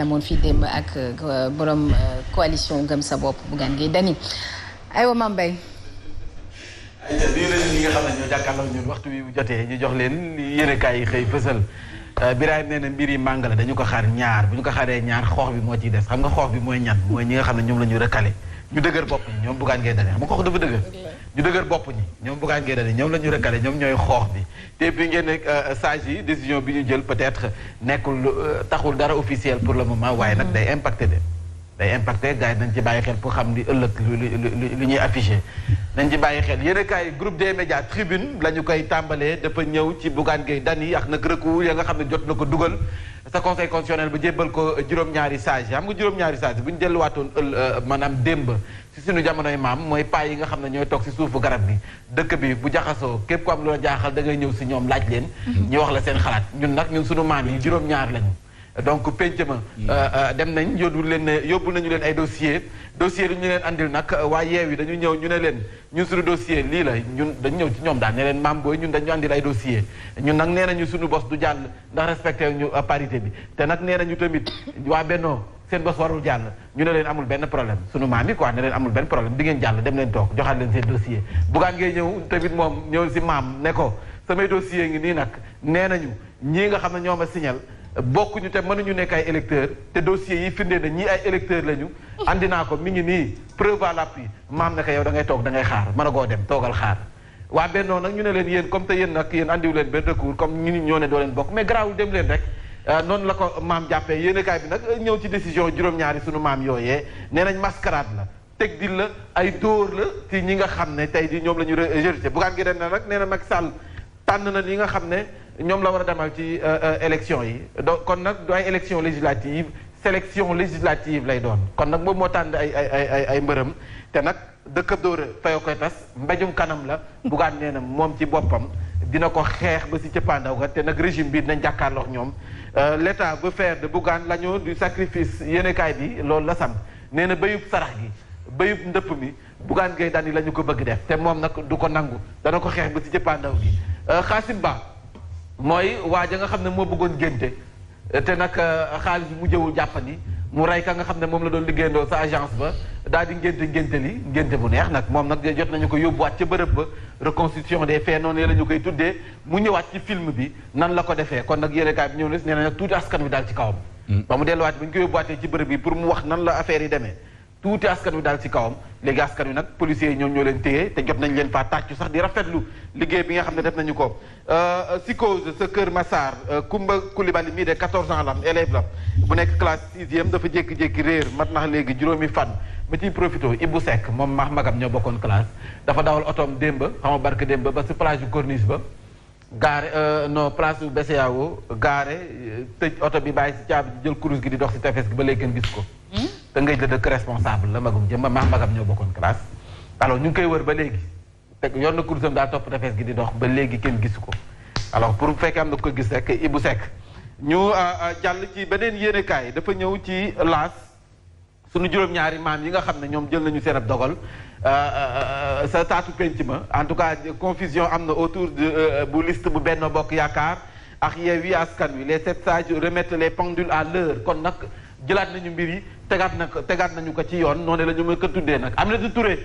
amoon fii démb ak borom coalition Gëm sa bopp Bougane Gueye Dany aywa Mame Mbaye ayca lii la ñi nga xam ne ñoo jàkkaarloo ñun waxtu wi bu jotee ñu jox leen yéenekaay yi xëy fësal Birahim nee na mbir yi màng la dañu ko xaar ñaar bu ñu ko xaaree ñaar xoox bi moo ciy des xam nga xoox bi mooy ñan mooy ñi nga xam ne ñoom la ñu recalé ñu dëgër bopp ñi ñoom Bougane Gueye Dany xam nga xoox dafa dëgër ñu dëgër bopp ñi ñoom Bougane Gueye Dany ñoom la ñu recalé ñoom ñooy xoox bi te bi ngeen ne sage yi décision bi ñu jël peut-être nekkul taxul dara officiel pour le moment waaye nag day impacté de day impacté gars yi nañ ci bàyyi xel pour xam ni ëllëg lu ñuy affiché nañ ci bàyyi xel yéen a kaay groupe des médias tribune la ñu koy tàmbalee dafa ñëw ci Bougane Gueye Dany ak nag recours ya nga xam ne jot na ko dugal sa conseil constitutionnel ba jébbal ko juróom-ñaari sage xam nga juróom-ñaari sage bu ñu delluwaatoon maanaam démb si suñu jamonoy maam mooy paa yi nga xam ne ñooy toog si suufu garab bi dëkk bi bu jaxasoo képp ko am lu la jaaxal da ngay ñëw si ñoom laaj leen ñu wax la seen xalaat ñun nag ñun suñu maam yi juróom-ñaar lañu donc penc ma dem nañ yóbbu nañu leen ay dossier lu ñu leen andil nag waa yeew yi dañu ñëw ñu ne leen ñun suñu dossier lii la ñun dañu ñëw ci ñoom daal ne leen maam booy ñun dañu andil ay dossier ñun nag nee nañu suñu bos du jàll ndax respecté ñu parité bi te nag nee nañu tamit waa Bennoo seen bos warul jàll ñu ne leen amul benn problème suñu maam yi quoi ne leen amul benn problème di ngeen jàll dem leen toog joxaat leen seen dossier Bougane ngay ñëw tamit moom ñëw si maam ne ko samay dossier ngi nii nag nee nañu ñii nga xam ne ñoo ma signal bokkuñu te mënuñu nekk ay électeurs te dossiers yi firndee na ñii ay électeurs lañu andi naa ko mi ngi nii preuve à l'appui maam ne ko yow da ngay toog da ngay xaar mën a goo dem toogal xaar waa Bennoo nag ñu ne leen yéen comme te yéen nag yéen andiwu leen benn recours comme ñu ñoo ne doo leen bokk mais garaawul dem leen rek noonu la ko maam jàppee yéenekaay bi nag ñëw ci décision juróom-ñaari sunu maam yooyee nee nañ mascarade la teg di la ay dóor la ci ñi nga xam ne tey di ñoom la ñu rejeté Bougane Gueye Dany nag nee na Macky Sall tànn na ñi nga xam ne ñoom la war a demal ci élection yi donc kon nag du ay élection législative sélection législative lay doon kon nag moom moo tànn ay mbërëm te nag dëkk dóora fayoo koy tas mbéjum kanam la Bougane nee na moom ci boppam dina ko xeex ba si cëppaandaw ga te nag régime bi dinañ jàkkaarloog ñoom l'État veut faire de Bougane l'agneau du sacrifice yéenekaay bi loolu la sam nee na béyub sarax gi béyub ndëpp mi Bougane Gueye Dany la ñu ko bëgg def te moom nag du ko nangu dana ko xeex ba si cëppaandaw gi Xaasim Ba mooy waaja nga xam ne moo bëggoon génte te nag xaalis bi mu jëwul jàppandi mu rey ka nga xam ne moom la doon liggéeyandoo sa agence ba daal di ngénte bu neex nag moom nag jot nañu ko yóbbuwaat ca bërëb ba reconstitution des faits noonu la ñu koy tuddee mu ñëwaat ci film bi nan la ko defee kon nag yéenekaay bi ñëw na si nee na nag tuuti askan wi daal ci kawam ba mu delluwaat ba ñu ko yóbbuwaatee ci bërëb bi pour mu wax nan la affaire yi demee tuuti askan wi daal ci kawam léegi askan wi nag policiers yi ñoom ñoo leen téye te jot nañ leen faa tàccu sax di rafetlu liggéey bi nga xam ne def nañu ko psychose sa Kër Massar Kumba Coulibaly mii de 14 ans la am élève la bu nekk classe 6e dafa jékki-jékki réer mat nax léegi juróomi fan ba ciy profité Ibou Seck moom maax magam ñoo bokkoon classe dafa dawal otoom démba xam nga barke démba ba si plage yu corniche ba gaare non place bu BCEAO gaare tëj oto bi bàyyi si caabi jël kurus gi di dox si tefes gi ba léegi kenn gis ko te ngay la dëkk responsable la magum jëm maax magam ñoo bokkoon classe alors ñu ngi koy wër ba léegi te yor na kurusam daal topp tefes gi di dox ba léegi kenn gisu ko alors pour bu fekkee am na ko gis rek Ibou Seck ñu jàll ci beneen yéenekaay dafa ñëw ci laas suñu juróom-ñaari maam yi nga xam ne ñoom jël nañu seen ab dogal sa taatu penc ma en tout cas confusion am na autour de bu liste bu Benno Bokk Yaakaar ak Yewwi Askan Wi les 7 sages remettent les pendules à l'heure kon nag jëlaat nañu mbir yi tegaat nañu ko ci yoon noonu la ñu mën ko tuddee nag Aminata Touré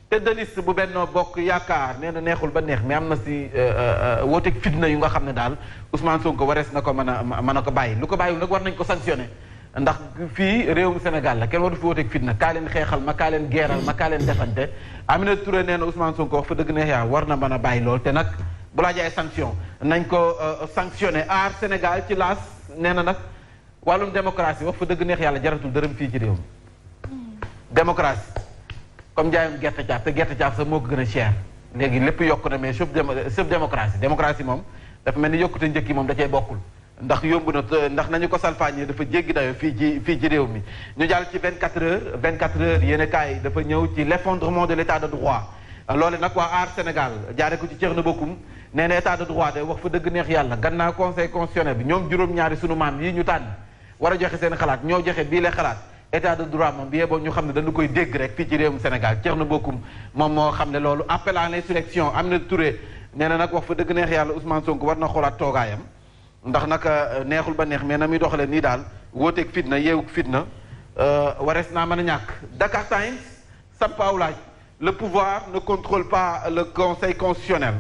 tête de liste bu Benno Bokk Yaakaar nee na neexul ba neex mais am na si wooteeg fitna yu nga xam ne daal Ousmane Sonko warees na ko mën a ko bàyyi lu ko bàyyiwul nag war nañ ko sanctionné ndax fii réewum Sénégal la kenn waru fi wooteeg fitna kaa leen xeexal ma kaa leen geeral ma kaa leen defante Aminata Touré nee na Ousmane Sonko wax fa dëgg neex yaa war na mën a bàyyi lool te nag bu laa jaay sanction nañ ko sanctionné aar Sénégal ci laas nee na nag wàllum démocratie wax fa dëgg neex yàlla jaratul dërëm fii ci réew mi démocratie comme jaayum gerte caaf te gerte caaf sax moo ko gën a cher léegi lépp yokku na mais sauf démocratie moom dafa mel ni yokkute njëkk yi moom da cee bokkul ndax yomb na ndax nañu ko salfaañee dafa jéggi dayo fii ci réew mi ñu jàll ci 24 heures yéenekaay dafa ñëw ci l'effondrement de l'état de droit loole nag waa aar Sénégal jaare ko ci Thierno Bocoum nee na état de droit de wax fa dëgg neex yàlla gannaaw conseil constitutionnel bi ñoom juróom-ñaari sunu maam yi ñu tànn war a joxe seen xalaat ñoo joxe bii la xalaat état de droit moom bi yeboo ñu xam ne dañu koy dégg rek fii ci réewum Sénégal Thierno Bocoum moom moo xam ne loolu appel à l'insurrection Aminata Touré nee na nag wax fa dëgg neex yàlla Ousmane Sonko war na xoolaat toogaayam ndax nag neexul ba neex mais na muy doxalee nii daal wooteeg fitna yeewug fitna warees naa mën a ñàkk. Dakar Times sampaaw laaj le pouvoir ne contrôle pas le conseil constitutionnel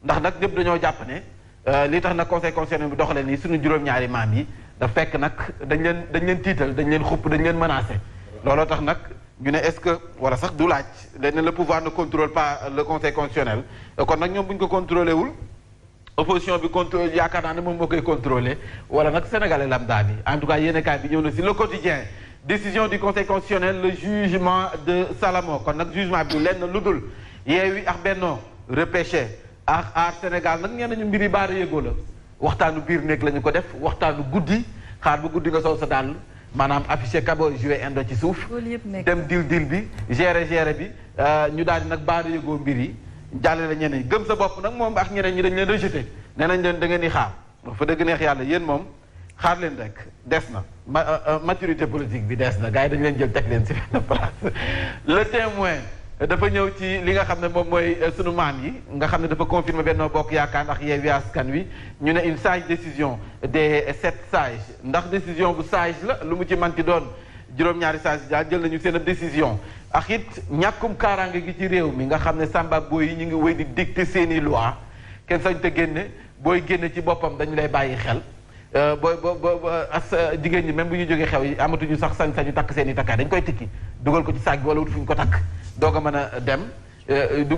ndax nag ñëpp dañoo jàpp ne li tax nag conseil constitutionnel bi doxalee nii suñu juróom-ñaari maam yi da fekk nag dañ leen tiital dañ leen xupp dañ leen menacé looloo tax nag ñu ne est-ce que wala sax du laaj dañ ne le pouvoir ne contrôle pas le conseil constitutionnel kon nag ñoom bu ñu ko contrôlé wul opposition bi contrôle yaakaar naa ne moom moo koy contrôlé wala nag sénégalais lambda bi en tout cas yéenekaay bi ñëw na si le quotidien décision du conseil constitutionnel le jugement de Salamo kon nag jugement bi lenn lu dul Yewwi ak Benno repêché ak Aar Sénégal nag ñeen nañu mbiri baara yëgoo la waxtaanu biir néeg la ñu ko def waxtaanu guddi xaar ba guddi nga sol sa dàll maanaam affiché kabo joué indo ci suuf dem dil bi géré bi ñu daal di nag baara yëgoo mbir yi jàlle la ñeneen gëm sa bopp nag moom ak ñeneen ñi dañ leen rejeté nee nañ leen da ngeen di xaar fa dëgg neex yàlla yéen moom xaar leen rek des na maturité politique bi des na gars yi dañu leen jël teg leen si benn place le témoin dafa ñëw ci li nga xam ne moom mooy sunu maam yi nga xam ne dafa confirmer Benno Bokk Yaakaar ndax Yewwi Askan Wi ñu ne une sage décision des 7 sages ndax décision bu sage la lu mu ci manti doon juróom-ñaari sages daal jël nañu seen décision ak it ñàkkum kaaraange gi ci réew mi nga xam ne samba booy yi ñu ngi wéy di dicter seeni loi kenn sañ te génne booy génne ci boppam dañu lay bàyyi xel as jigéen ñi même bu ñu jógee xew yi amatuñu sax sañ-sañu takk seen i takkaay dañ koy tikki dugal ko ci saag bi wala wut fu ñu ko takk doog a mën a dem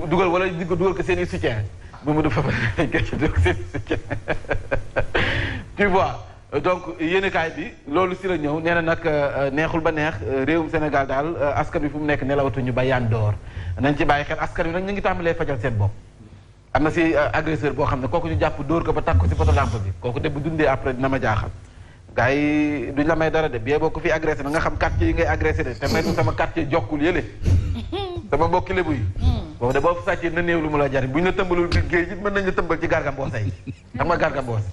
dugal wala dugal ko seen i soutien bu mu du fafa dañ koy ci dugal seen i soutien tu vois donc yéenekaay bi loolu si la ñëw nee na nag neexul ba neex réewum Sénégal daal askan wi fu mu nekk nelawatuñu ba yandoor nañ ci bàyyi xel askan wi nag ñu ngi tàmbalee fajal seen bopp am na si agresseur boo xam ne kooku ñu jàpp dóor ko ba tàkk ko si poto lampe bi kooku de bu dundee après dina ma jaaxal gars yi duñ la may dara de bien boo ko fi agressé na nga xam quartier yi ngay agressé de te maytu sama quartier jokkul yële sama mbokki lébu yi boobu de boo fi sàccee na néew lu mu la jariñ bu ñu la tëmbalul biir géej gi mën nañ la tëmbal ci garga mboose yi xam nga garga mboose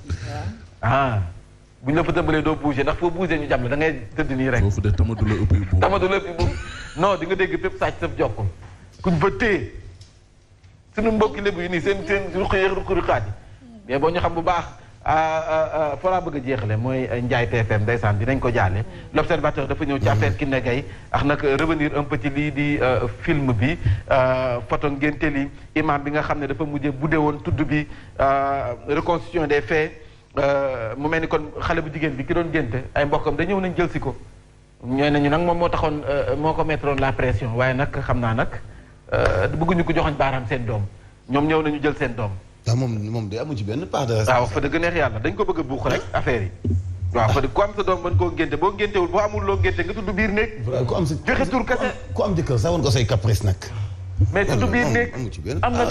bu ñu la fa tëmbalee doo bouger ndax foo bouger ñu jàmm la da ngay tëdd nii rek foofu de tamadu la ëpp bu tamadu la ëpp bu non di nga dégg fépp sàcc saf jokkul kuñ fa téye suñu mbokki lébu yi nii seen ruqi-ruqaat yi mais boo ñu xam bu baax fa laa bëgg a jeexale mooy Ndiaye TFM ndeysaan dinañ ko jaale l'observateur dafa ñëw ci affaire Kiné Gaye ak nag revenir un peu ci lii di film bi photo ngénte li imam bi nga xam ne dafa mujjee budde woon tudd bi reconstitution des faits mu mel ni kon xale bu jigéen bi ki doon génte ay mbokkam da ñëw nañ jël si ko ñooy nañu nag moom moo taxoon moo ko mettroon la pression waaye nag xam naa nag bëgguñu ko joxoñ baaraam seen doom ñoom ñëw nañu jël seen doom waaw moom de amu ci benn part de waaw fa dëgg neex yàlla dañ ko bëgg a buux rek affaire yi waaw fa dëgg ku am sa doom mën koo ngénte boo ngéntewul boo amul loo ngénte nga tudd biir néeg ku am sa joxe tur kese ku am jëkkër sax woon ko say caprice nag mais tudd biir néeg amu ci benn am na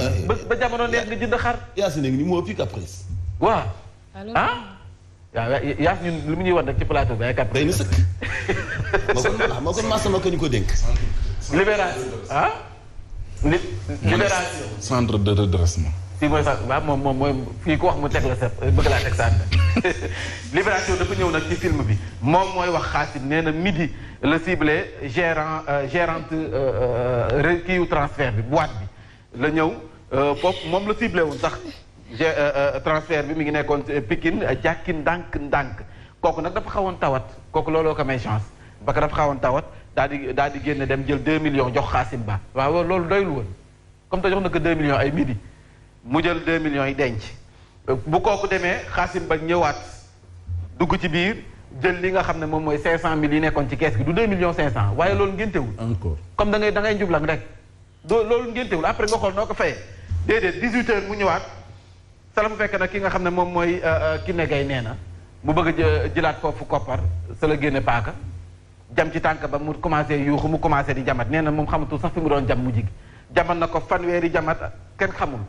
ba jamono neex nga jënd xar yaa si nekk ni moo ëppi caprice waaw waaw yaas ñun lu mu ñuy wax nag ci plateau bi ay kat day na sëkk moo kon maa sama ko ñu ko dénk libération libération centre de redressement fii mooy sax waaw moom mooy fii ku wax mu teg la sa bëgg laa teg sa libération dafa ñëw nag ci film bi moom mooy wax Xaasim nee na midi la ciblé gérante kiiwu transfert bi boîte bi la ñëw foofu moom la ciblé woon sax transfert bi mi ngi nekkoon Pikine jàkki ndànk kooku nag dafa xawoon tawat kooku looloo ko may chance parce que dafa xawoon tawat daal di génne dem jël 2 millions jox Xaasim Ba waaw loolu doylu woon comme te jox na ko 2 millions ay midi mu jël 2 millions yi denc bu kooku demee Xaasim Ba ñëwaat dugg ci biir jël li nga xam ne moom mooy 500 000 yi nekkoon ci kees gi du 2 millions 500 waaye loolu ngéntewul encore comme da ngay njublang rek loolu ngéntewul après nga xool noo ko fayee déedéet 18 heures mu ñëwaat sala mu fekk nag ki nga xam ne moom mooy Kiné Gaye nee na mu bëgg a jëlaat foofu koppar sa la génne paaka jam ci tànk ba mu commencé yuuxu mu commencé di jamat nee na moom xamatul sax fi mu doon jam mu jig jamat na ko fanweeri jamat kenn xamul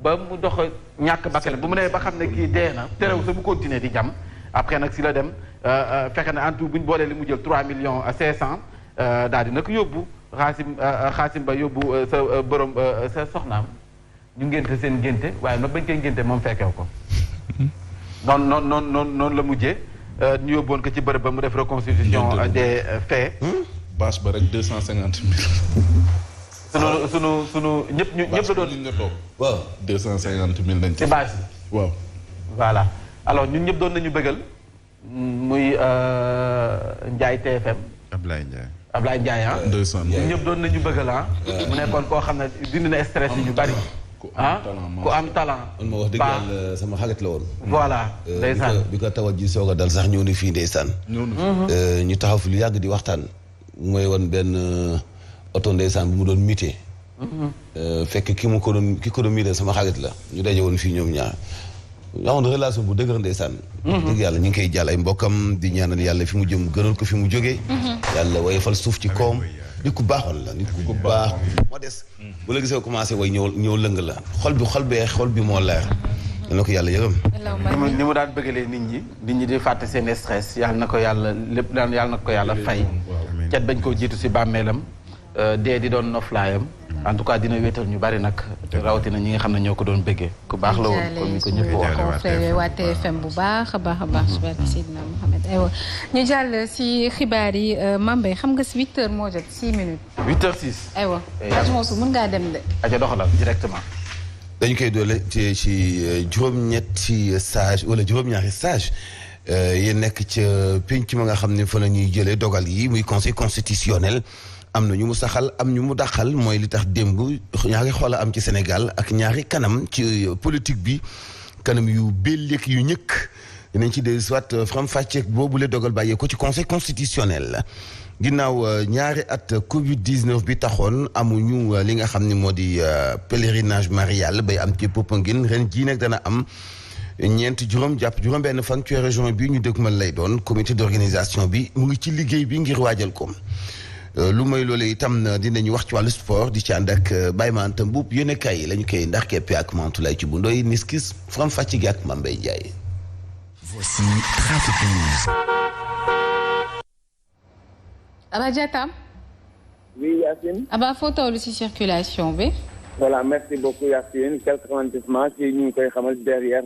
ba mu dox ñàkk bakkale bu mu nee ba xam ne kii dee na terew sa mu continuer di jam après nag si la dem fekk na en tout bu ñu boolee li mu jël 3 millions 500 daal di nag yóbbu Xaasim Ba yóbbu sa borom sa soxnaam ñu ngénte seen ngénte waaye nag bañ koy ngénte moom fekkew ko noonu la mujjee ñu yóbboon ko ci bërëb ba mu def reconstitution des faits bâche ba rek 250 000 sunu ñëpp la doon nga toog waaw 250 000 lañ ci bâche bi waaw voilà alors ñun ñëpp doon nañu bëggal muy Ndiaye TFM. Ablaye Ndiaye ah. ñëpp doon nañu bëgg la mu nekkoon koo xam ne dindi na stress yi ñu bari. ku am talent. man ma wax dëgg yàlla sama xarit la woon. voilà ndeysaan bi ko tawat ji soog a dal sax ñëw na fii ndeysaan. ñu taxaw fi lu yàgg di waxtaan. mooy woon benn oto ndeysaan bu mu doon mité. fekk ki ko doon mité sama xarit la ñu daje woon fii ñoom ñaar. amoon relation bu dëgër ndeysaan. dëgg yàlla ñu ngi koy jàll ay mbokkam di ñaanal yàlla fi mu jëm gënal ko fi mu jógee. yàlla woyofal suuf ci koom. nit ku baaxoon la nit ku baax moo des. bu la gisee commencé way ñëw lëng la xol bi moo leer. na ko yàlla yërëm. ni mu daan bëggalee nit ñi di fàtte seen stress yàlla na ko yàlla lépp daan yàlla na ko yàlla fay. cat bañ koo jiitu si bàmmeelam dee di doon noflaayam. en tout cas dina wéetal ñu bari nag rawatina ñi nga xam ne ñoo ko doon bëggee ku baax la woon comme ni ko ñëpp wax confrère waa TFM bu baax a baax ci barke Seydina Mohamed aywa ñu jàll si xibaar yi Mambay xam nga si 8h moo jot 6 minutes 8h06 aywa Ajmosu mën ngaa dem de aja doxalal directement dañu koy doole ci juróom-ñetti sage wala juróom-ñaari sage yéen nekk ca penc ma nga xam ne fa la ñuy jëlee dogal yi muy conseil constitutionnel am na ñu mu saxal am ñu mu dàqal mooy li tax démb ñaari xoola am ci Sénégal ak ñaari kanam ci politique bi kanam yu belleek yu ñëkk dinañ ci dellu soit faram fàcceek boobule dogal bàyyee ko ci conseil constitutionnel ginnaaw ñaari at Covid 19 bi taxoon amuñu li nga xam ne moo di pèlerinage marial bay am ci Popenguine ren jii nag dana am ñeent juróom jàpp juróom benn fan ci région bi ñu dëgmal lay doon comité d'organisation bi mu ngi ci liggéey bi ngir waajal ko. lu may loolu itam dinañu wax ci wàllu sport di ci ànd ak Baye Manta Mbuub yéenekaay yi la ñu koy ndax keppe ak Mantoulaye ci bu ndoy niskis faram fàcc gi ak Mambay Ndiaye. Voici Trafic News. Aba Diatam. Oui, Yacine. Aba foo tollu ci circulation bi. Voilà, merci beaucoup Yacine. Quelques ralentissements ci ñu ngi koy xamal derrière.